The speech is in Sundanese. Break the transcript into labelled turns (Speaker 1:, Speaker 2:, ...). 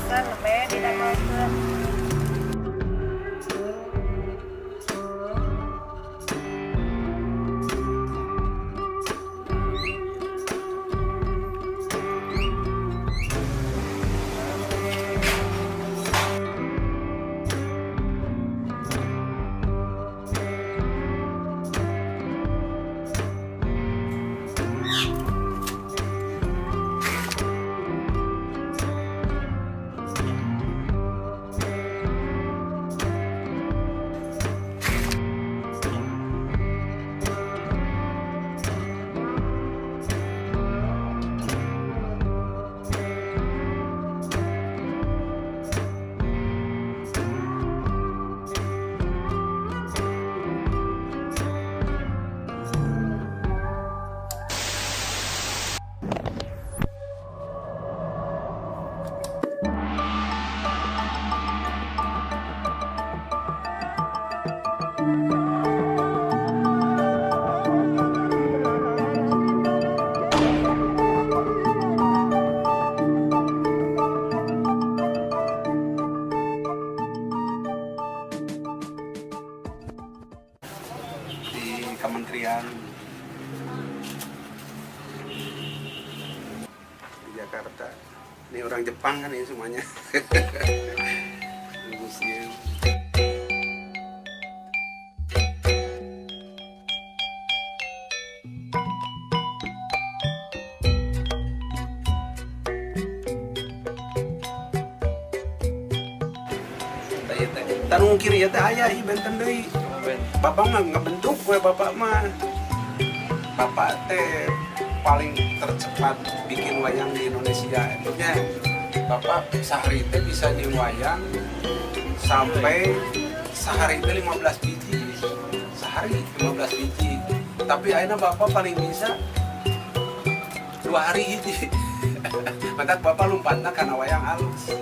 Speaker 1: Bosen we didamelkeun.
Speaker 2: Di kementerian di Jakarta. Ini orang Jepang kan ini semuanya. Museum. Tanu kiri ya teh aya ieu benten deui. Bapak mah ngebentuk we, bapak mah. Bapak teh paling tercepat bikin wayang di Indonesia. Nya bapak sehari teh bisa nyieun wayang sampai sehari teh 15 biji. Sehari 15 biji. Tapi akhirnya bapak paling bisa 2 hari hiji. Matak bapak lompatna karena wayang alus.